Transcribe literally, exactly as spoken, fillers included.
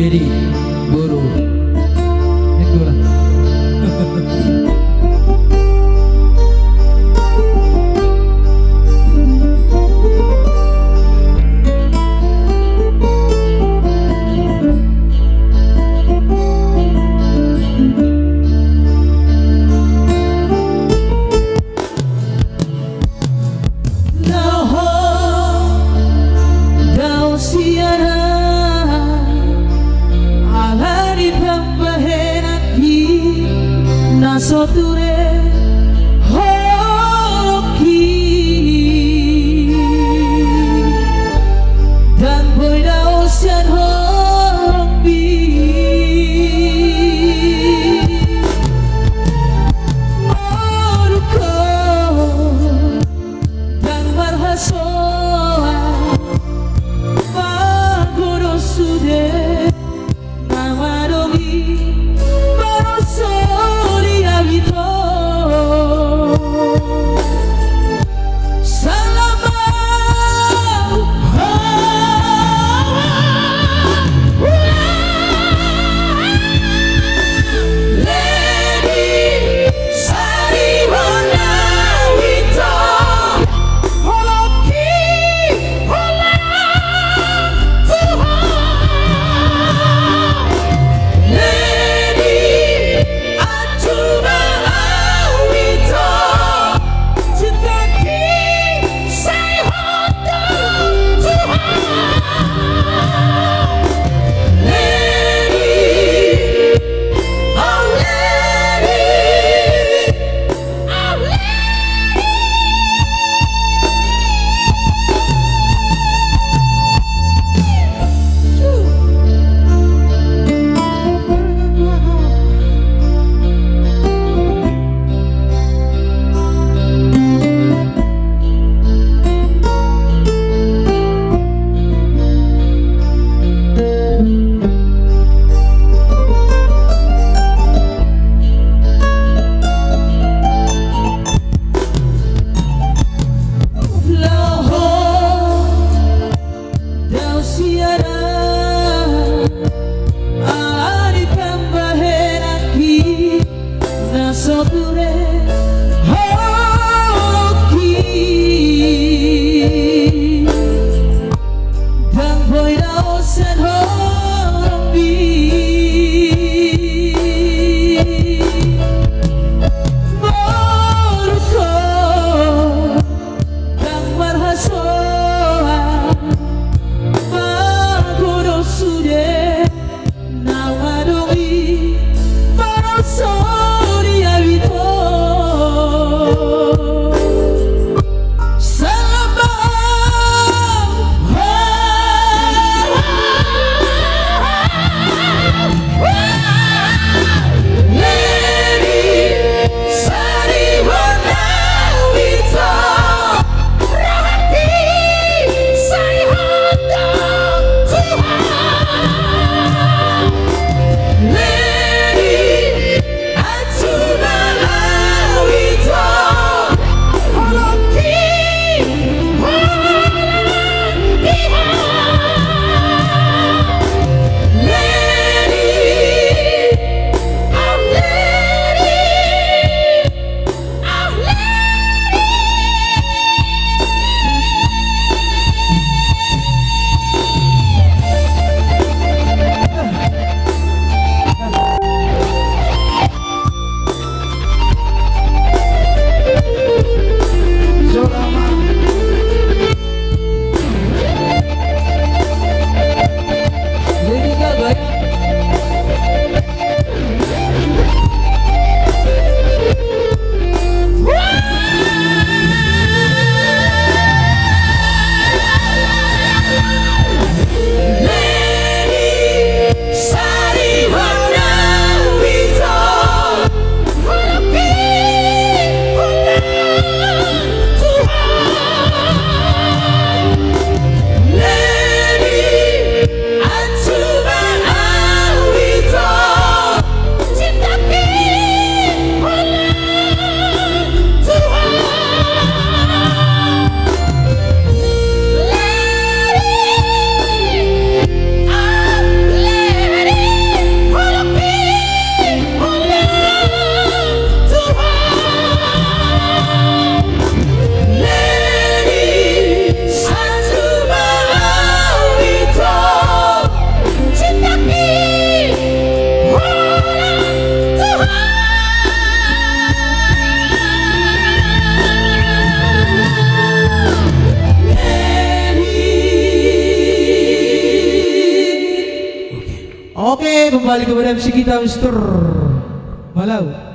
Jadi, boru. Itulah. Na ho dao sian ahu, ala ni pambahenanki na so ture holongki. Ndang boi dao sian holongmi. Moduk ho ndang marhasoan, magodang sude na madongi, maroso di abit ho. Salama Dao sian ahu, ala ni pambahenanki na so ture holongki. Ndang boi dao sian holongmi. Moduk ho ndang marhasoan, magodang sude na madongi, maroso di abit ho. Salama. Kembali kepada M C kita, Mister Malau.